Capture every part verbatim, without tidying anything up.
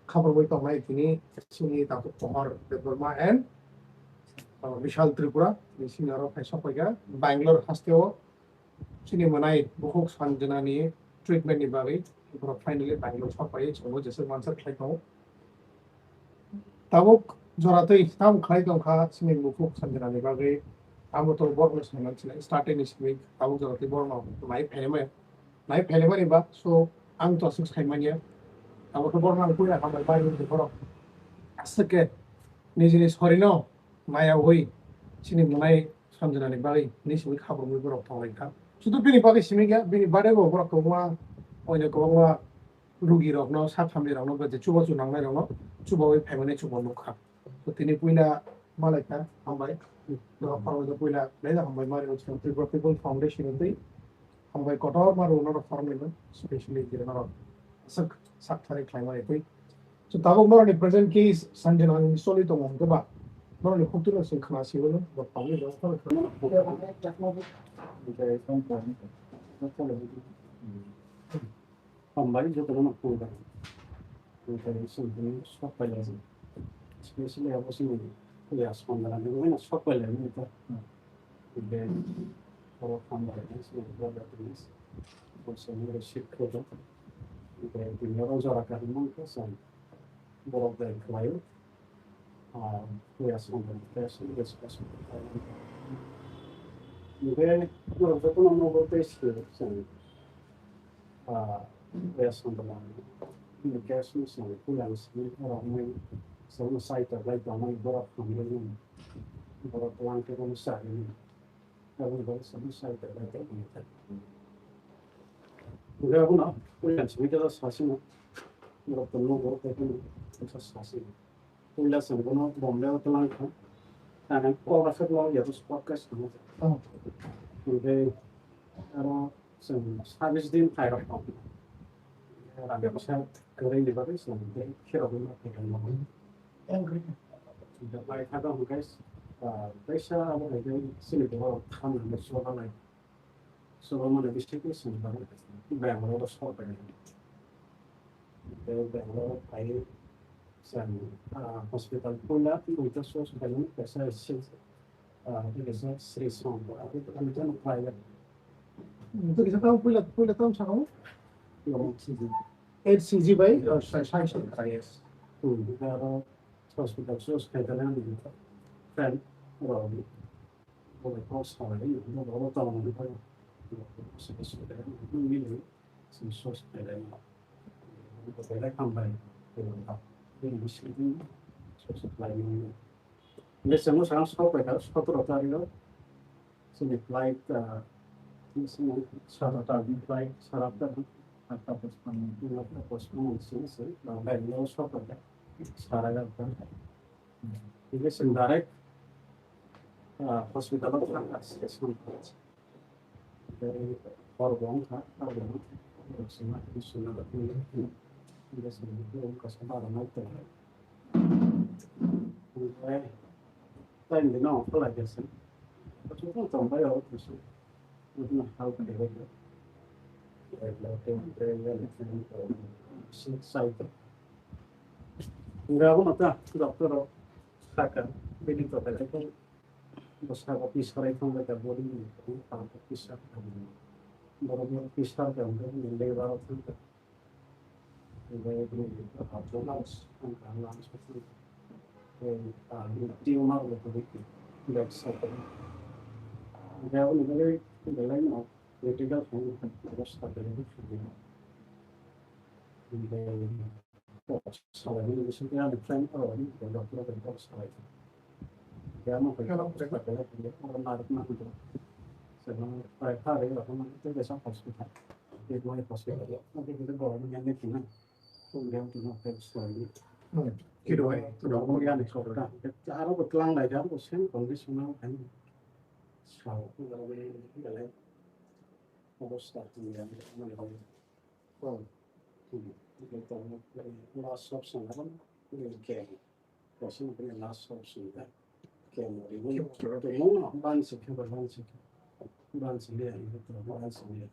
khaborwi tongnai tini chini Tatuk Pohor Debbarma and, uh, Bishal Tripura ni sini aro phai sokpaikha Bangalore hasteo chini mwnai bukhuk Sanjana ni treatment ni bagwi borok finally Bangalore sokpai chwngno jeswk mansa khlai tongo. Tabuk joratwi tamo khlai tongkha chini bukhuk Sanjana ni bagwi, amo to borokno saiman sinai starting ni simi tabuk joratwi borokno nai phaimani. Nai phaimani ba, so ang to aswk saimanya. Abo to borokno ang puila hambai bai wngkhe borok aswk khe nijini sorino maya hui chini mwnai Sanjana ni bagwi ni simi khabrumwi borok thanglaikha. Sudu bini bagwi simi kha, bini barebo borok kwbangma, oino kwbangma rugi rokno, sak hamni rokno, je chubachu nangnai rokno chubawi phaimani chubo nukha. To tini puila malaikha, hambai. Norok phano puila belai hambai mari Tripura People Foundation ni twi hambai kotor ma rwno rok phano specially je norok sak sak thari khlaimani twi. So tabuk norokni present case Sanjana ni soli tongo hwnkhe ba norokni khuktuino chwng khna siwino ba public rok phano khna. Hambai jotono no phone kha. Hambai songni sok pailai. Specially abo sini ya Sanjana ni wina sok pailai ni ta. Be oro hambai ni sini brother please. Bo sini receive khoto. Be dunia ro jora ka mon ka san. Borok bai khlaio. Ah, ya Sanjana ni test ni discuss. Be no jotono no bo test san. Ah, gas on the line. In the gas machine, kulang sini orang main, sama sai terbaik orang main borok hamil ni, borok langke orang sari ni, orang borok sama sai terbaik orang main. Udah aku nak, kulang sini kita sasi nak, borok penuh borok itu kita sasi. Puila chwng bono Bombay o twlang kha. Ang kok aswk no ya bw podcast no. Oh. Hwnkhe aro chwng sabis din phairok tong. Rang kaisa kwrwini bagwi chwng tei khirokwi ma phairok no. Angry. Bai kha tong hwnkhe, ah, kaisa abo hai khe chini borok thangnani soba lai. Soba mane bisi khe chwng bagwi Bangalore o sok bai. Tei Bangalore o phai chwng, ah, hospital puila duita source bai kaisa, ah, kaisa Sri Sangha, abo duita no private. Duita kisa tamo puila, puila tamo sakao? H C G. H C G bai, ah, sai, sai, sai. Yes. Hmm, aro hospital source khai tane ani friend rok. Bo bai kok salai, bo bo tong mani bai. Bo bo se se de, bo ni ni, se sos pele ma. Bo pele kam bai, bo ni si ni, sos lai ni. Nde se mo sang sok pai ta, sotoro tarik o. Se ni flight, ah, ni se mo sara ta ni flight, sara ta ni, atta postpone, atta postpone se se, ba bai lo sok pai ta, sara ga ta. Nde se direct Ah, hospital o thang kha, session kha. Tei hor bo wng kha, abo wng kha. Sima, sima, sima, sima, kaisa bara nai tong. Omohai, time dino, kholai khe se. Kaisa tong tong bai o, kaisa. Wngkha hal khe bai. Sik sai. Hingke abono ta doctor rok saka, bini tokhe tei bwskango pisar thangbai ta body ni tangwi pisar thangwi. Borok no pisar thangwi lebar o thangkha. Hingke bini lungs thangkha, lungs o thangkha. Tei, ah, bini tumor bo kwrwi khe, left side o. Hingke aboni bagwi belai no critical thangkha, obostha belai no khajak. Hingke Salai ni bisingo ani friend oro ni doctor bai kok salai. Khe ano bai kok salai khe oro narwk na hwnkhe. Seno pai pha ri rok no tei kaisa hospital. Tei bo hospital. Tei kisa borok ni yang ni tuna. Tong yang tuna tei salai ni. Kidoi. Tong yang ni kok ta. Aro bo tlang lai jang bo same condition no ani. Sao ko ro ni belai. Obostha tong yang ni. Hmm. Last option abo khe. Last option da. Khe mo ri mo. Khe mo ban se khe ban se. Ban se le ani to ban se le.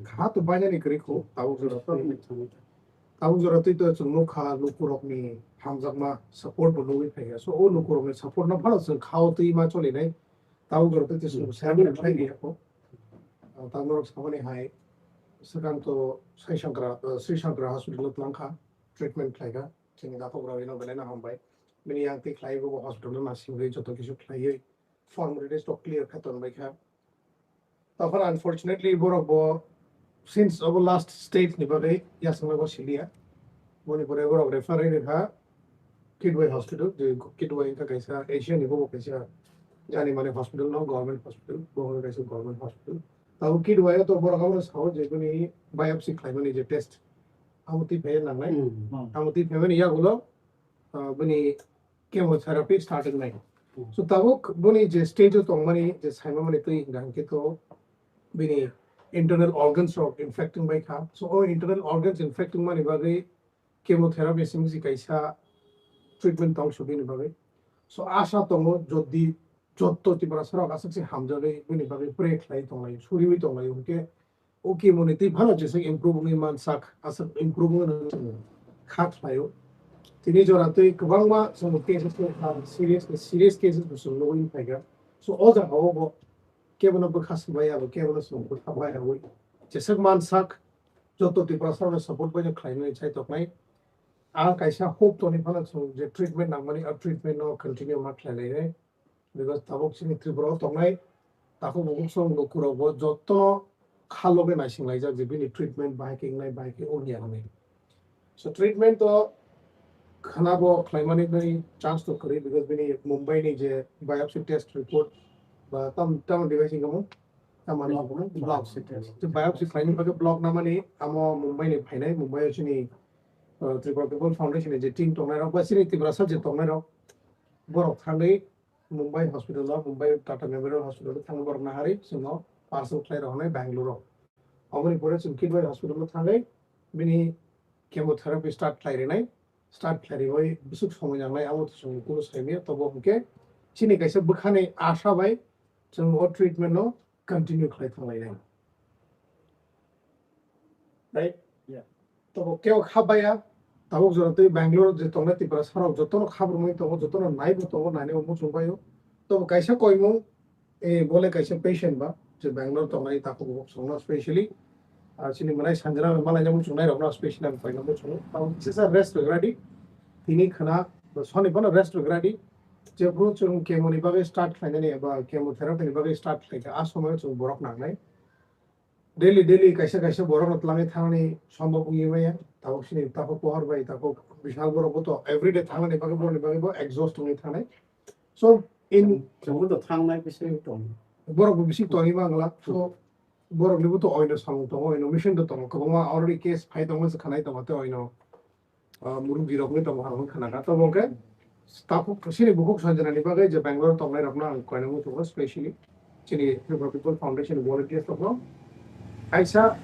Kha to baina ni kri ko tau jora to ni thani. Tabuk jora twi to chwng nukha lukurokni hamjakma support bo nugwi phaikha. So o lukurokni support no phano chwng khao twi ma cholinai. Tabuk jora twi to chwng Hmm. Self help khlai liya kho. Ah, tabuk norok samani hai swkang to Sri Shankara, ah, Sri Shankara hospital o twlang kha, treatment khlai kha. Chini dakhok rok ino belai no hambai. Bini yang twi khlai bo hospital o nasingwi joto kisu khlaiwi formalities to clear kha tonbai kha. Tokon unfortunately borok bo since obo last stage ni bagwi yasangma bo siliya. Boni pore borok refer ri kha Kidwai hospital, je Kidwai wngkha kaisa Asia ni bo kaisa jani mani hospital no, government hospital, bo wngkha kaisa government hospital. Tabo Kidwai o to borok abono sao je bini biopsy khlaimani je test, amo twi phaiya nangnai. Hmm. Amo twi phaimani yagulo, ah, bini chemotherapy start wngnai. Hmm. So tabuk boni je stage o tongmani je saimamani twi hingkha hingkhe to bini internal organs rok infecting bai kha. So o internal organs infecting mani bagwi chemotherapy simi si kaisa treatment tong su bini bagwi. So asa tongo jodi jotto Tiprasa rok aswk se hamjagwi bini bagwi pray khlai tonglai, suriwi tonglai hwnkhe o chemo ni twi phano jesa improve wngwi mansak, aswk improve wngwi kha khlaio. Tini jora twi kwbangma chwng cases no kha serious ni serious cases bo chwng nugwi phaikha. So o jaga o bo kebono bwkha swbai abo kebono chwng bwkha bai rwui jeswk mansak joto Tiprasa rokno support bai khlainani chai toknai. Ang kaisa hope toni phano chwng je treatment nangmani a treatment no continue ma khlai lainai. Because tabuk chini Tripura o tongnai takhuk bukhuk song lukurok bo jotono kha loge naising laijak je bini treatment bahai khe wngnai, bahai khe wngya hwnwi. So treatment to khana bo khlaimani bai chance to kwrwi, because bini Mumbai ni je biopsy test report ba tam, tam device ni kamo, tam ani Block, block. Biopsy test. Je biopsy khlaini bagwi block namani amo Mumbai ni phainai, Mumbai o chini, uh, Tripura People Foundation ni je team tongnai rok ba chini Tiprasa je tongnai rok borok thangwi Mumbai hospital o, Mumbai Tata Memorial Hospital o thangwi borok naharwi chwngno parcel khlai rw hwnwi Bangalore o. Aboni pore chwng Kidwai hospital o thangwi bini chemotherapy start khlai rwnai, start khlai rwi bwswk somoi nangnai abo to chwng kunu sai manya, tobo hwnkhe chini kaisa bwkhani asa bai chwng o treatment no continue khlai thanglainai. Right? Yeah. Tobo kebo kha baya, tabuk jora twi Bangalore je tongnai Tiprasa rok jotono kha brumwi tongo, jotono naibo tongo, nainaibo muchung baio. Tobo kaisa koimung, eh, bole kaisa patient ba, je Bangalore tongnai takhuk bukhuk songno specially, ah, chini mwnai sanjana malaina muchungnai rokno specially ang koina muchungo. Tabuk kisa rest rwgradi, tini khna soni bono rest rwgradi, jephru chwng chemo ni bagwi start khlainani eba chemotherapy ni bagwi start khlaikha, a somoyo chwng borok nangnai. Daily, daily kaisa kaisa borokno twlangwi thangni sombok wngwi maya. Tabuk sini takhuk pohor bai takhuk bishal borok bo to everyday thangni bagwi borokni bagwi bo exhaust wngwi thangnai. So in Chwngbo to thangnai bising tong. Borok bo bising tongwi mangla. So borok ni bo to oino samung tongo, oino machine to tongo. Kwbangma already case phai tongo, se khanai tongo te oino. Ah, muruk birok ni tongo, ang khana kha. Tobo hwnkhe takhuk sini bukhuk sanjana ni bagwi je Bangalore tongnai rokno ang koina muchungo, specially chini Tripura People Foundation volunteers rokno kaisa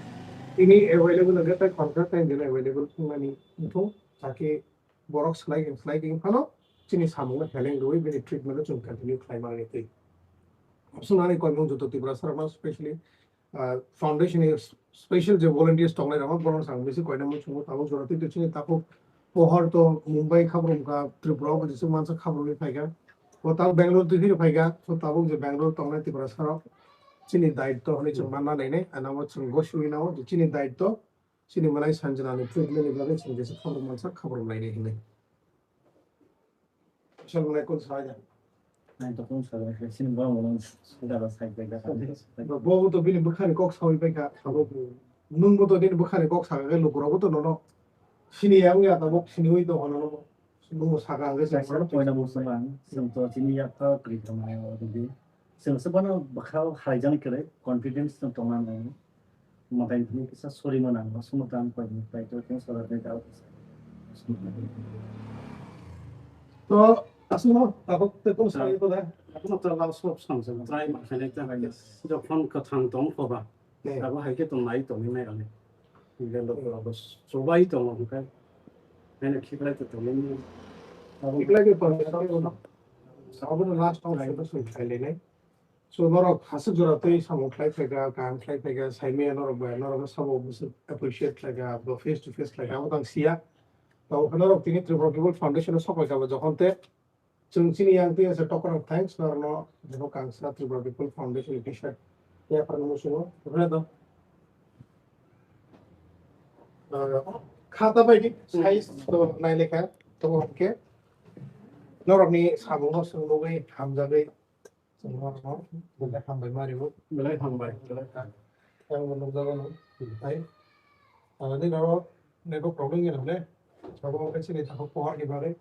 tini available hwnkhe tei khoroksa time dino available wngmani wngthung, taki borok slai slai phano chini samungno heleng rwui bini treatment no chwng continue khlai mani twi. Abswk nani koimung joto Tiprasa rokno specially ah, foundation ni special je volunteers tongnai rok, borok sang bisi koina muchungo tabuk jora twi chini takhuk pohor to Mumbai khabrum kha, Tripura o jesa mansa khabrum ni phaikha, o tabuk Bangalore twi phiri phaikha. So tabuk je Bangalore tongnai Tiprasa rok chini daitto hwnwi chwng manna nainai, ano chwng goswi nao je chini daitto chini mwnai sanjana ni treatment ni bagwi chwng jesa khabrum mansa khabrum lainai hwnwi. Sal mwnai kun sa ya. Nai to kun sa ya, sini ba mo sa da sa ya. Bo to bini bwkhani kok sawi bai kha, sabo bo. Nwng bo to bini bwkhani kok sa kha, lukurok bo to nono sini ya wngya, tabuk sini wi to hono no. Nwng bo sa kha, ang khe sa. Kaisa poina bo sa lang, sing to sini ya kha kri kha mai o di. Sing se bana bwkha o hai jani kre confidence tong tong nang. Matai ni kisa sorry mano ang, sumata ang koi ni pai to kung sala de dao. To, asmo, tabuk te kung sala ko da. Ako to last stop sang sang, try ma khainai ta. Jokhon kwthang tong kho ba. Hmm. Abo hai khe tong nai tong nai ani. Nge lo ko abo sobai tong ang kai. Nene khiklai to tong nai. Abo khiklai ke pang tong no. Abo no last stop sai to sung khai le nai. So norok hasik jora tei samung khlai phaikha, kaham khlai phaikha, saimaya norok bai, norok no sabo bwswk appreciate khlaikha, abo face to face khlaikha, abo tang siya. To norok tini Tripura People Foundation o sok phaikha bo jokhon te chwng chini yang tei asa tokra thanks norok no jono kangsa Tripura People Foundation ni T-shirt ya pharno musungo, rwna do. Ah, khata bai di, size to nai lekha, to ke norok ni samung no swng nugwi hamjagwi. Belai hambai Mario. Belai hambai, belai hambai. Yang menung jaga nung. Hai. Ada ni naro network problem ya nang ne. Coba mungkin sini takut pohon di balik.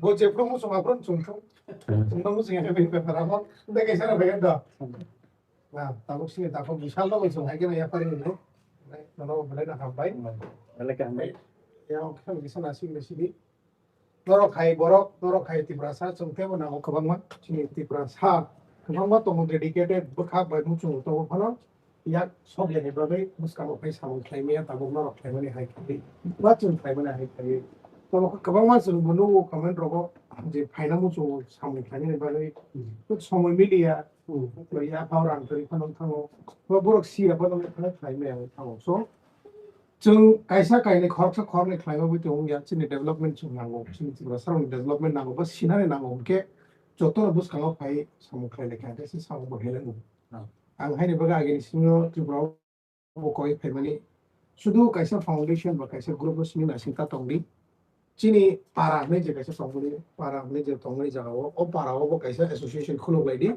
Bo jepro musuh apron sungkung. Sungkung musuh yang lebih berapa? Nda kaisa na bayar da. Nah, takut sini takut bisa lo musuh. Hai kena ya paling ini. Naro belai na hambai. Belai hambai. Ya oke bisa nasi ini sini. Norok hai borok, norok hai Tiprasa, chwng teibo nango kwbangma. Chini Tiprasa kwbangma tongo dedicated, bwkha bai muchungo tongo phano yak sok yani bagwi bwskango phai samung khlai maya, tabuk norok khlaimani hai khlai, ba chwng khlaimani hai khlai. Tabuk kwbangma chwng bo nugo comment rogo je phaina muchungo samung khlaimani bagwi somoi miliya, ya phao rang kwrwi phano thango. Ba borok siya phano khlai maya thango. So, chwng kaisa kainwi khoroksa khoroknwi khlaiwi tongo ya, chini development chwng nango, chini Tripura sarokni development nango, ba sinani nango, hwnkhe jotono bwskango phai samung khlai laikha, hwnkhe se samung bo khlai nango. Ah. Ang haini bagwi agini simi Tripura o bo koi phaimani, sudu kaisa foundation ba kaisa group o simi naising ta tongdi. Chini para hinwi je kaisa tongmani, para hinwi je tongmani jaga o, o para o bo kaisa association khuluk lai di.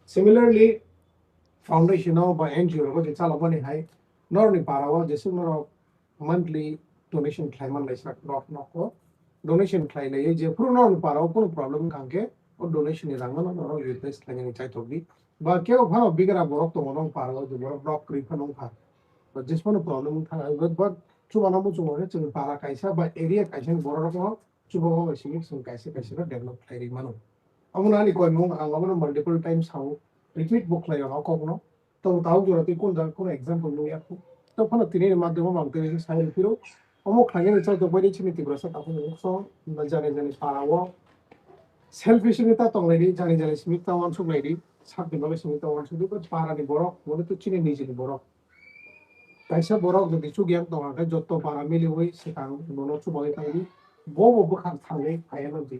Similarly, foundation o ba N G O rogo je chalokmani hai, norokni para o jeswk norok monthly donation khlai man lai sak nok nok o donation khlai lai, je phuru norokni para o kunu problem wngkha hwnkhe o donation ni rang no norok utilize khlai nani chaitok di. Ba kebo phano bigra borok tongo nong para o, je borok nok kwrwi phano wngkha. Ba jesmano problem wngkha, but, but chubano muchungo khe chwng para kaisa ba area kaisa ni borok rokno chubago bai simi chwng kaisa kaisa no develop khlai rwi mano. Omono ani koimung, ang omono multiple times sao, repeat bo khlai o kok no. To tao jora twi kun jaga kun example nung ya khu. To phano tini ni madhyamo mang tini sai rw phiro. Omo khlai ni chai tok bai chini Tiprasa takhuk mung so jani jani para o selfish ni ta tong lai di, jani jani simi ta wansuk lai di, sak ni bagwi simi ta wansuk di, but para ni borok, mone to chini niji ni borok. Kaisa borok jodi chuk yang tong khe jotto para miliwi swkang bono chubagwi tang di. Bo bo bwkhak thangwi phai ya no di.